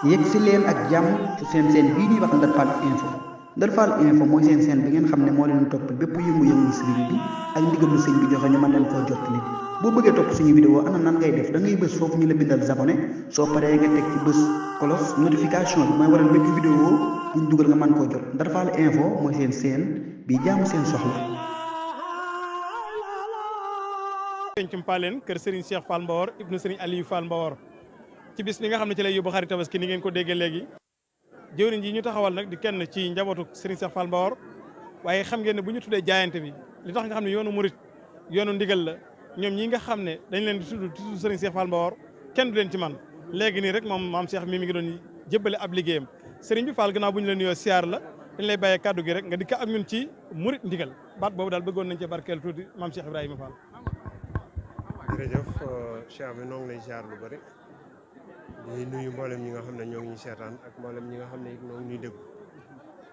yegg si leen ak jàmm ci seen bii ñuy wax Ndar Fall info Ndar Fall info mooy seen bi ngeen xam ne moo leen topp bépp yëngu-yëngu sëriñ bi ak ndigal lu sëñ bi joxe ñu mën leen koo jottali boo bëggee topp suñu vidéo ana nan ngay def da ngay bës foofu ñu la bindal abonné soo paree nga teg ci bës cloche notification bi mooy waral bépp vidéo buñ dugal nga mën koo jot Ndar Fall info mooy seen bi jaamu seen soxla. pencum Paleen kër Serigne Cheikh Fall Mbawor ibnu Serigne Aliou Fall Mbawor ci bis bi nga xam ne ci lay yóbbu xarit tabaski ni ngeen ko déggee léegi jëwriñ ji ñu taxawal nag di kenn ci njabootu Serigne Cheikh Fall Mbawor waaye xam ngeen ne bu ñu tuddee jaayante bi li tax nga xam ne yoonu murit yoonu ndigal la ñoom ñi nga xam ne dañ leen di tudd Serigne Cheikh Fall Mbawor kenn du leen ci man léegi nii rek moom maam Cheikh mi ngi doon jébbale ab liggéeyam Serigne bi Fall gannaaw bu ñu la nuyoo siyaar la dañ lay bàyyee kàddu gi rek nga dikk ak ñun ci murit ndigal baat boobu daal bëggoon nañ ci barkeel tuuti maam Cheikh Ibrahima Fall. jërëjëf Cheikh bi noo ngi lay ziar lu bëri di nuyu mboolem ñi nga xam ne ñoo ngi ñuy seetaan ak mboolem ñi nga xam ne it ñoo ngi ñuy déglu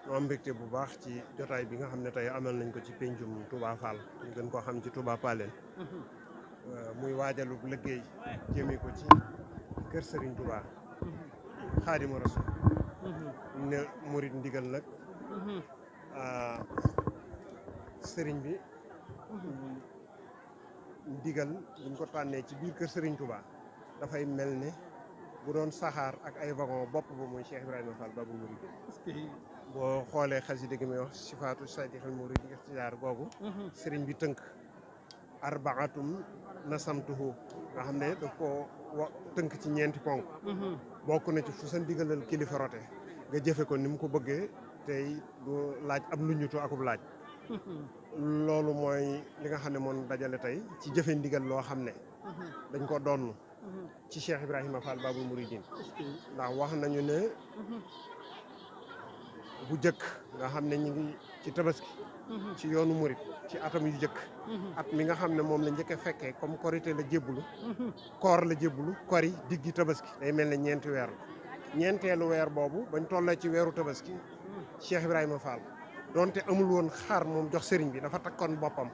ñu am mbégte bu baax ci jotaay bi nga xam ne tey amal nañ ko ci pencum Touba Fall ñu gën koo xam ci Touba Paleen muy waajalub liggéey jëmee ko ci kër Serigne Touba Xaadimu Rasuul ne murit ndigal nag Serigne bi ndigal buñ ko tànnee ci biir kër Serigne Touba dafay mel ne bu doon saxaar ak ay wagon bopp ba mooy Cheikh Ibrahima Fall Babul Mouride boo xoolee xasida gi muy wax sifaatu sadixal mouride ixtiyaar googu Serigne bi tënk arbaatum nasamtuhu nga xam ne daf ko tënk ci ñeenti ponk bokk na ci fu sa ndigalal kilifa rote nga jëfe ko ni mu ko bëggee tey du laaj ab luñutu akub laaj loolu mooy li nga xam ne moom dajale tey ci jëfe ndigal loo xam ne dañ ko donn ci Cheikh Ibrahima Fall Babul Mouridine ndax wax nañu ne bu jëkk nga xam ne ñu ngi ci tabaski ci yoonu murit ci atam yu jëkk at mi nga xam ne moom la njëkk a fekkee comme korité la jébbulu koor la jébbulu kori diggi tabaski day mel ne ñeenti weer la ñeenteelu weer boobu bañ tollee ci weeru tabaski Cheikh Ibrahima Fall donte amul woon xar moom jox sëriñ bi dafa takkoon boppam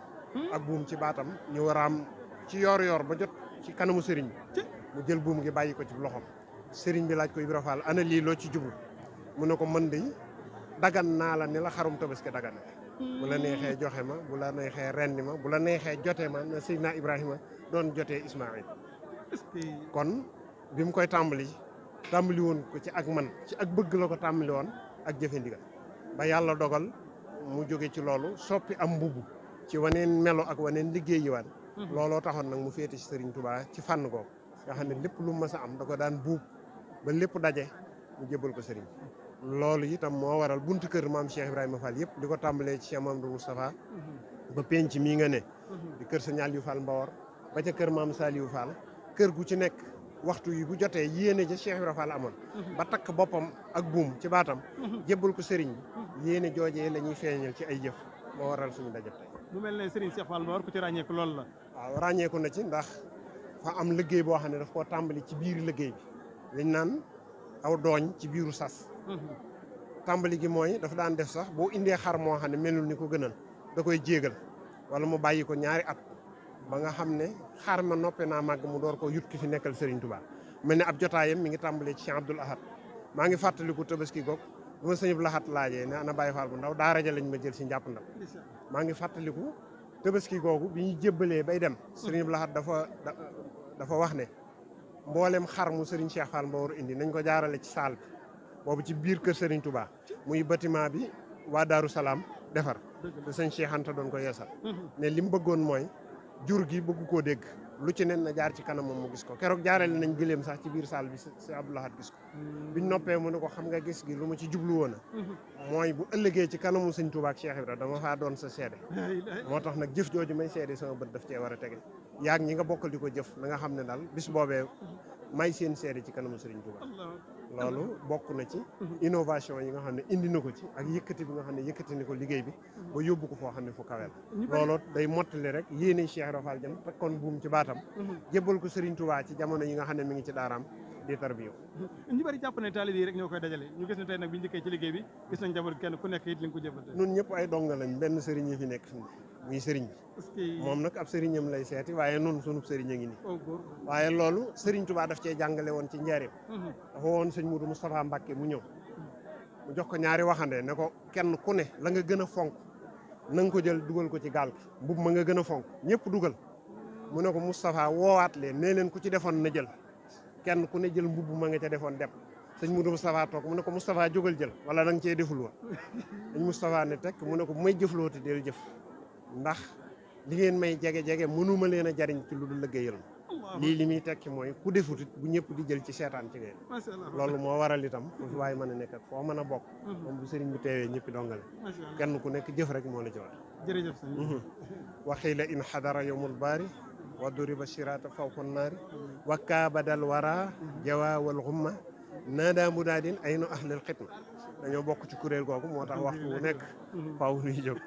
ak buum ci baatam ñu waraam ci yoor ba jot ci kanamu sëriñ bi mu jël buum gi bàyyi ko ci loxom sëriñ bi laaj ko Ibra Fall ana lii loo ci jublu mu ne ko mën de dagan naa la ni la xarum tabaski dagan bu la neexee joxe ma bu la neexee rendi ma bu la neexee jote ma na Seydina Ibrahima doon jotee Ismaïl kon bi mu koy tàmbali woon ko ci ak man ci ak bëgg la ko tàmbali woon ak jëfe ndigal ba yàlla dogal mu jóge ci loolu soppi am mbubb ci waneen melo ak waneen liggéey yiwaan looloo taxoon nag mu féete ci Serigne Touba ci fànn googu nga xam ne lépp lu mës a am da ko daan buub ba lépp daje mu jébbal ko Serigne loolu itam moo waral buntu kër maam Cheikh Ibrahima Fall yëpp di ko tàmbalee ci Cheikh Mamadou Moustapha ba penc mii nga ne di kër Serigne Aliou Fall Mbawor ba ca kër maam Saliou Fall kër gu ci nekk waxtu yi bu jotee yéene ja Cheikh Ibrahima Fall amoon ba takk boppam ak buum ci baatam jébbal ko Serigne bi yéene joojee la ñuy feeñal ci ay jëf moo waral suñu daje tey. mu mel ne Serigne Cheikh Fall Mbawor ku ci ràññeeku loolu la. waaw ràññeeku na ci ndax fa am liggéey boo xam ne daf koo tàmbali ci biir liggéey bi liñ naan aw dooñ ci biiru sas. tàmbali gi mooy dafa daan def sax boo indee xar moo xam ne melul ni ko gënal da koy jéegal wala mu bàyyi ko ñaari at ba nga xam ne xar ma noppee naa màgg mu door ko yut ki fi nekkal Serigne Touba mel ne ab jotaayam mi ngi tàmbalee ci Cheikh Abdoul Ahad maa ngi fàttaliku tabaski goog bu ma sëñ Abdoul Ahad laajee ne ana Baye Fall bu ndaw daara ja lañ ma jël si njàpp ndam maa ngi fàttaliku tabaski googu bi ñu jébbalee bay dem Serigne Abdoul Ahad dafa wax ne mboolem xar mu Serigne Cheikh Fall Mbawor indi nañ ko jaarale ci saal bi boobu ci biir kër Serigne Touba muy bâtiment bi waa Daaru Salaam defar te sëñ Cheikh Anta doon ko yeesal ne li mu bëggoon mooy jur gi bëgg koo dégg lu ci nen na jaar ci kanam moom mu gis ko keroog jaarale nañ gëléem sax ci biir saal bi si Abdoul Ahad gis ko biñ noppee mu ne ko xam nga gis gi lu ma ci jublu woon mooy bu ëllëgee ci kanamu sëñ Touba ak Cheikh Ibra dama faa doon sa seede moo tax nag jëf jooju may seede sama bët daf cee war a tege yaag ñi nga bokkal di ko jëf na nga xam ne daal bis boobee may seen seede ci kanamu Serigne Touba loolu bokk na ci innovation yi nga xam ne indi na ko ci ak yëkkati bi nga xam ne yëkkati ni ko liggéey bi ba yóbbu ko foo xam ne fu kawel loolu day mottali rek yéene Cheikh Ibra Fall jëm tekkoon buum ci baatam jébbal ko Serigne Touba ci jamono yi nga xam ne mi ngi ci daaraam di tarbiyo ñu bari jàpp ne taalib yi rek ñoo koy dajale ñu gis ne tey nag bi ñu njëkkee ci liggéey bi gis nañ jabar kenn ku nekk it li nga ko jébbal ñun ñëpp ay donga lañ benn sëriñ yi fi nekk fi muy sëriñ bi moom nag ab sëriñam lay seeti waaye noonu sunub sëriñ a ngi nii waaye loolu sëriñ Touba daf cee jàngale woon ci njaareem dafa woon sëñ Moudou Moustapha Mbacké mu ñëw mu jox ko ñaari waxande ne ko kenn ku ne la nga gën a fonk na nga ko jël dugal ko ci gaal gi mbub ma nga gën a fonk ñëpp dugal mu ne ko Moustapha woowaat leen nee leen ku ci defoon na jël kenn ku ne jël mbubb ma nga ca defoon dem sëñ Moudou Moustapha toog mu ne ko Moustapha jógal jël wala da nga cee deful woon sëñ Moustapha ne tekk mu ne ko bu may jëflooti del jëf ndax li ngeen may jege-jege mënuma leen a jariñ ci lu dul liggéeyal lii li muy tekki mooy ku defutit bu ñëpp di jël ci seetaan ci ngeen loolu moo waral itam foofu waaye mën a nekk ak foo mën a bokk moom bu sëriñ bi teewee ñëppi dongale kenn ku nekk jëf rek moo la ci war jërëjëf sëñ waxiila in xadara yowmul baari wa duriba sirata fawqa naari wa kaabadal wara jawa wal xumma naada mudaadin aynu ahlil xidma dañoo bokk ci kuréel googu moo tax waxtu wu nekk faaw nuy jóg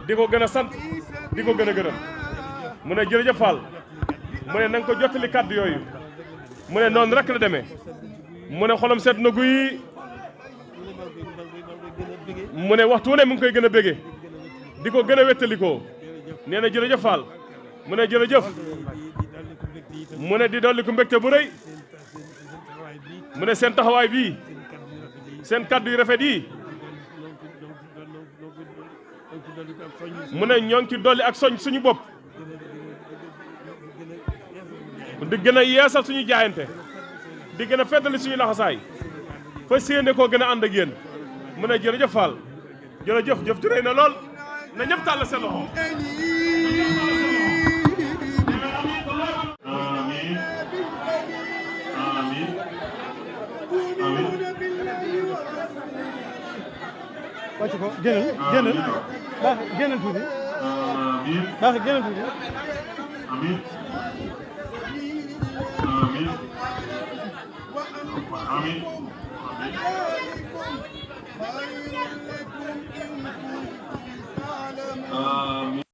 di ko gën a sant di ko gën a gërëm mu ne jërëjëf Fall mu ne na nga ko jottali kàddu yooyu mu ne noonu rek la demee mu ne xolam seet na guy mu ne waxtu wu ne mu ngi koy gën a bége di ko gën a wettalikoo nee na jërëjëf Fall mu ne jërëjëf mu ne di dolli ko mbégte bu rëy mu ne seen taxawaay bii seen kàddu yu rafet yi mu ne ñoo ngi ci dolli ak soñ suñu bopp di gën a yeesal suñu jaayante di gën a feddali suñu laxasaay fa séene koo gën a ànd ak yéen mu ne jërëjëf Fall jërëjëf jëf ju rëy na lool na ñëpp tàll seen loxo. amiin amiin amiin. wàcc ko génnal baax génnal tuuti. amiin baax génnal tuuti. amiin amiin amiin.